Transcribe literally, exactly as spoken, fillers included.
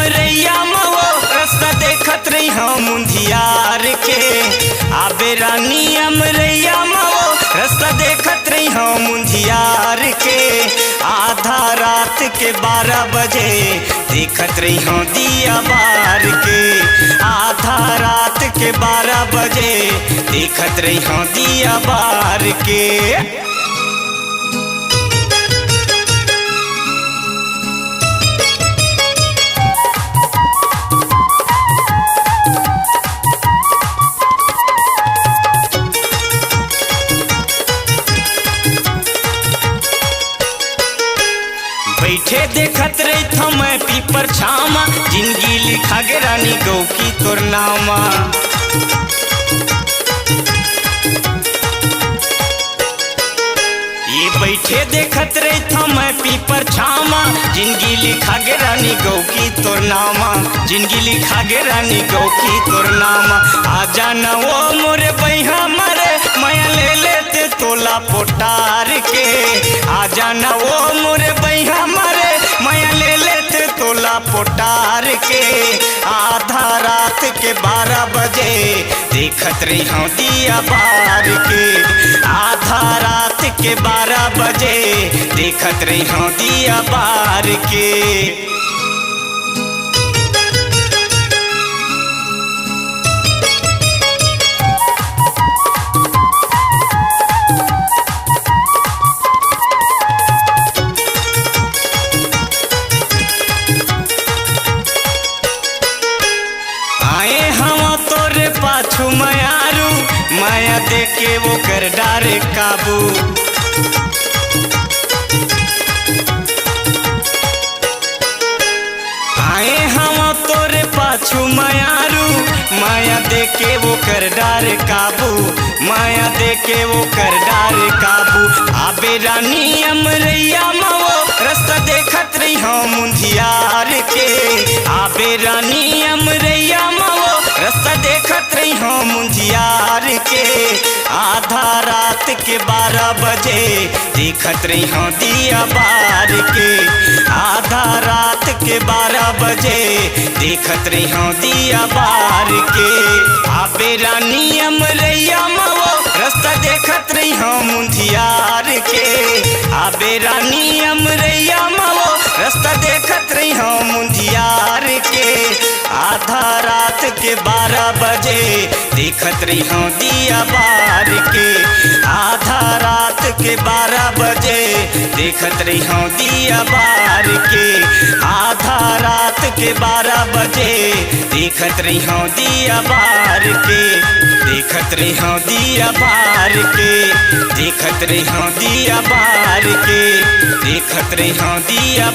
रैया म वो रस्ता देखत रहिहौं मुंधियार के। आबे रानी अमरैया म वो रस्ता देखत रहिहौं मुंधियार के। आधा रात के बारह बजे देखत रहिहौं दिया बार के। आधा रात के बारह बजे देखत रहिहौं दिया बार के। बइठे देखत रहिथौं मैं पीपर छाँव म, जिनगी लिखा गे रानी गउ की तोर नाँव म। ये बइठे देखत रहिथौं मैं पीपर छाँव म, जिनगी लिखा गे रानी गउ की तोर नाँव म, जिनगी लिखा गे रानी गउ की तोर नाँव म। आ जाना वो मोरे बइहा म रे, मया ले लेते तोला पोटार के। आ जाना वो मोरे बइहा म रे, मया ले लेते तोला पोटार के। आधा रात के बारह बजे देखत रहिहौं दिया बार के। आधा रात के बारह बजे देखत रहिहौं दिया बार के। आए हवँ तोरे पाछू मयारू, मया देके ओकर डारे काबू। आए हवँ तोरे पाछू मयारू, मया देके ओकर डारे काबू, मया देके ओकर डारे काबू। आबे रानी अमरैया म वो रस्ता देखत रहिहौं मुंधियार के। आबे रानी अमरैया म वो रस्ता देखत रहिहौं मुंधियार के। आधा रात के बारह बजे देखत रहिहौं दिया बार के। आधा रात के बारह बजे देखत रहिहौं दिया बार के। आबे रानी अमरैया म वो रस्ता देखत रहिहौं मुंधियार के। आबे रानी अमरैया म वो रस्ता देखत रहिहौं मुंधियार के। आधा रात के बारह बजे देखत रहिहौं दिया बार के। आधा रात के बारह बजे देखत रहिहौं दिया बार के। आधा रात के बारह बजे देखत रहिहौं दिया बार के। देखत रहिहौं दिया बार के। देखत रहिहौं दिया बार के। देखत रहिहौं दिया